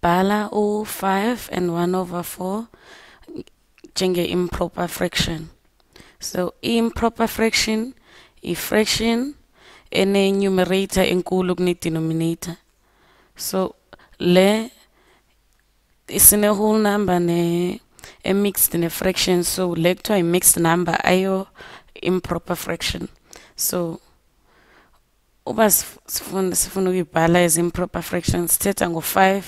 Bhala u-5 and 1 over 4 njenge-improper fraction. So i-improper fraction i-fraction ene-numerator enkulu kune-denominator. So le sine-whole number ne e-mixed ne-fraction, so le kuthiwa yi-mixed number ayo improper fraction. So uba sifuna ukuyibhala as improper fraction sithetha ngo-5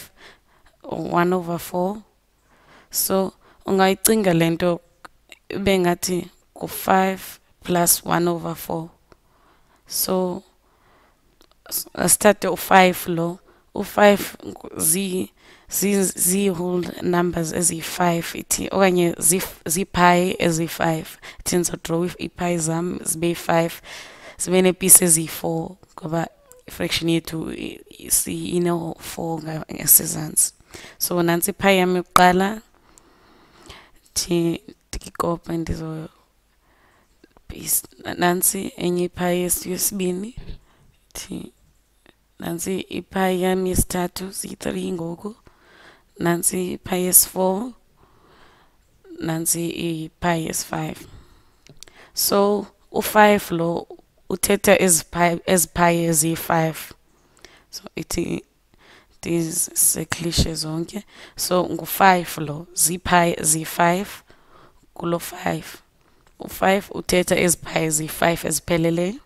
1 over 4. So ungayicinga le nto ibe ngathi ngu-5 plus 1 over 4. So asithathe u-5 lo, u-5 zii-whole numbers eziyi-5 ithi okanye zii-pie eziyi-5. Ithi ndizodraw ii-pie zam zibe yi-5, zibe neepisi eziyi-4 ngoba ifraction yethu ine-4 ngasezantsi. So nantsi ipie yam yokuqala, ndiyikope nantsi enye ipie yesibini, thi nantsi ipie yam yesithathu, ziyi-3 ngoku, nantsi ipie yesi-4, nantsi ipie yesi-5. So u-5 lo uthetha ezi pie eziyi-5. So ithi ndiziseklishe zonke. So ngu-5 lo, zii-pie ziyi-5 kulo 5. U-5 uthetha ezi pie ziyi-5 ezipheleleyo.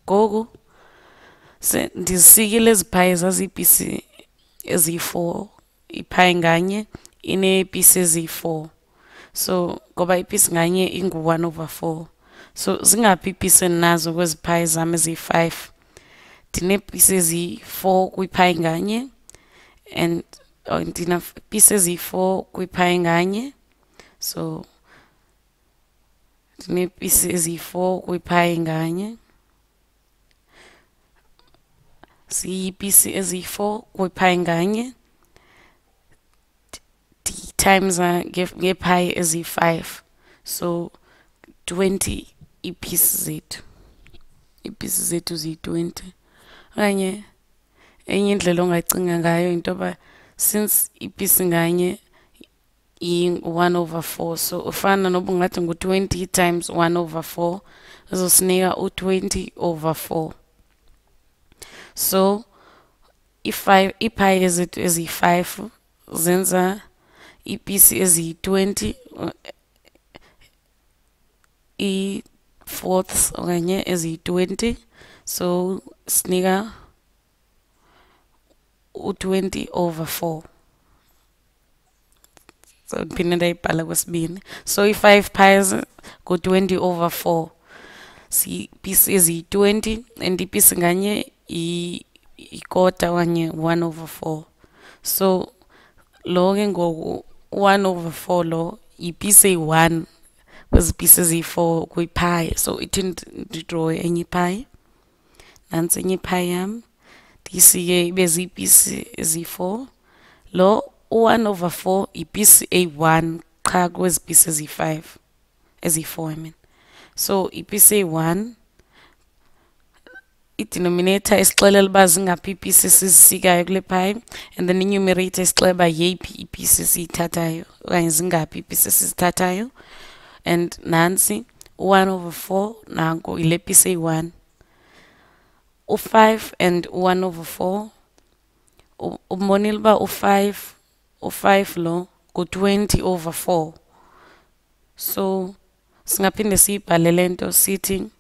Ngoku ndizisikile ezi pie zaziipisi eziyi-4, ipie nganye ineepisi eziyi-4. So ngoba ipisi nganye ingu-1 over 4. So zingaphi iipisi endinazo kwezi pie zam eziyi-5? Ndineepisi eziyi-4 kwipie nganye and ndinepisi eziyi-4 kwipie nganye. So ndineepisi eziyi-4 kwipie nganye. Ziyipisi eziyi-4 kwipie nganye times ngeepie eziyi-5. So 20 iipisi zethu. Iipisi zethu ziyi-20. Okanye enye indlela ongacinga ngayo into yoba since ipisi nganye iyi-1 over 4, so ufana noba ungathi ngu-20 times 1 over 4 izosinika u-20 over 4. So iipie zethu eziyi-5 zenza iipisi eziyi-20, ii-fourths okanye eziyi-20. So sinika u-20 over 4. So ndiphinde ndayibhala kwesibini. So i-5 pies ngu-20 over 4. Ziipisi eziyi-20 and ipisi nganye ikota okanye 1 over 4. So lo ke ngoku 1 over 4 lo yipisi eyi-1 kwezi pisi eziyi-4 kwipie. So ithi ndidrowe enye ipie. Nantsi enye ipie yam, ndiyisike ibe ziipisi eziyi-4. Lo u-1 over 4 yipisi eyi-1 qha kwezi pisi eziyi-5, eziyi-4 I mean. So ipisi eyi-1, i-denominator isixelela uba zingaphi iipisi esizisikayo kule pie, and then i-numerator isixelela uba yeyiphi ipisi esiyithathayo okanye zingaphi iipisi esizithathayo. And nantsi u-1 over 4 nanku yile pisi eyi-1. U-5 and u-1 over 4, umbonile uba u-5 lo ngu-20 over 4. So singaphinde siyibhale le nto sithi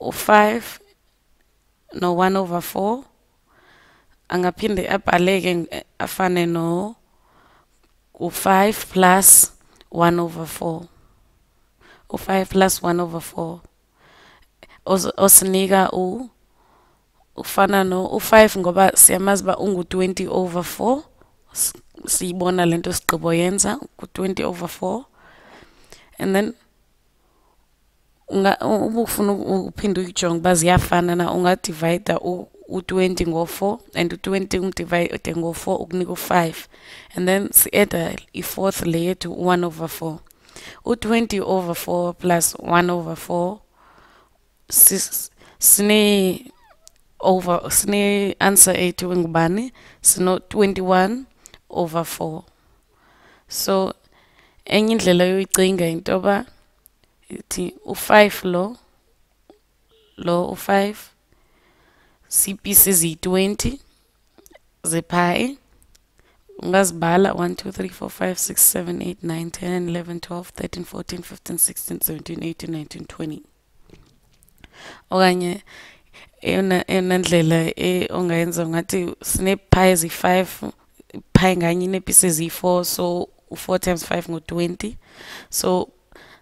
u-5 no-1 over 4 angaphinde abhaleke afane no u-5 plus 1 over 4. U-5 plus 1 over 4 osinika ufana no u-5 ngoba siyamazi uba ungu-20 over 4. Siyibona le nto sigqibo yenza ku-20 over 4. And then uba ufuna uphinde uyijonge uba ziyafana na, ungadivayida u-20 ngo-4 and u-20 umdivayide ngo-4 ukunika u-5. And then si-eda i-fourth le yethu u-1 over 4. U-20 over 4 plus 1 over 4 sine over, sine-answer ethu engubani? Sino-21 over 4. So enye indlela yoyicinga into yoba ithi u-5 lo u-5 ziipisi eziyi-20 zephayi, ungazibala 1 2 3 4 5 6 7 8 9 10 11 12 13 14 15 16 17 18 19 20. Okanye eyona ndlela ongayenza ungathi sineephayi eziyi-5, iphayi nganye ineepisi eziyi-4, so u-4 times 5 ngu-20. So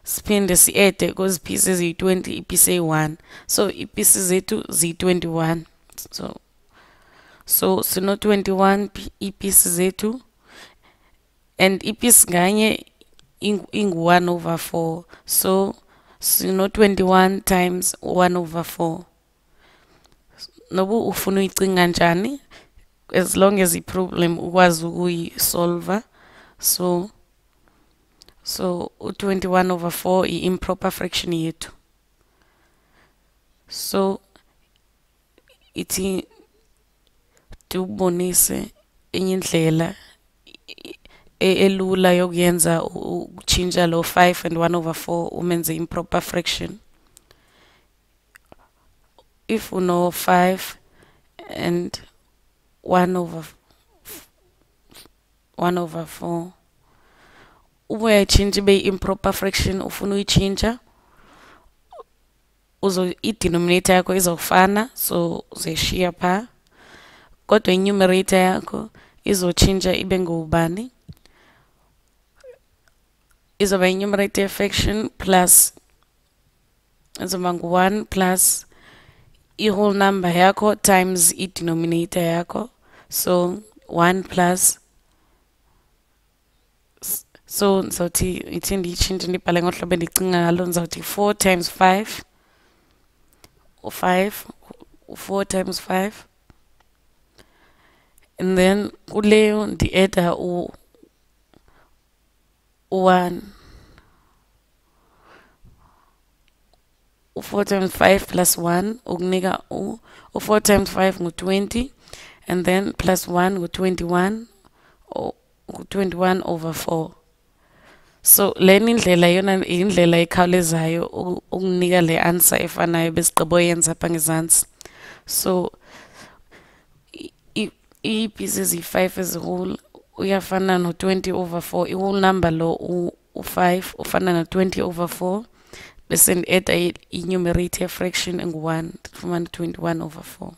siphinde si-ede kwezi pieces eziyi-20 ipisi eyi-1, so iipisi zethu ziyi-21. So sino-21 iipisi zethu, and ipisi nganye ingu-1 over 4, so sino-21 times 1 over 4. Noba ufuna uyicinga njani, as long as i-problem ukwazi ukuyisolva. So u-21 over 4 i-improper fraction yethu. So ithi ndikubonise enye indlela elula yokuyenza ukutshintsha lo 5 and 1 over 4 umenze improper fraction. If uno 5 and 1 over 4, uba uyayitshintsha ibe yi-improper fraction, ufuna uyitshintsha, i-denominator yakho izawufana, so uzoyishiya phaa, kodwa i-numerator yakho izotshintsha ibe ngubani? Izoba i-numerator fraction plus, izoba ngu-1 plus i-whole number yakho times i-denominator yakho, so 1 plus, so ndizawuthi ithi ndiyitshintshe ndibhale ngohlobo endicinga ngalo, ndizawuthi 4 times 5, u-5, u-4 times 5, and then kuleyo ndi-eda u-1, u-4 times 5 plus 1 ukunika u-4 times 5 ngu-20, and then plus 1 ngu-21, ngu-21 over 4. So lena indlela yona indlela ekhawulezayo ukunika le answer efanayo besigqiboyenza apha ngezantsi. So iipisi eziyi-5 as a whole uyafana no-20 over 4. I-whole number lo u-5 ufana no-20 over 4, bese ndi-eda i-numerator fraction engu-1, ndifumana 21 over 4.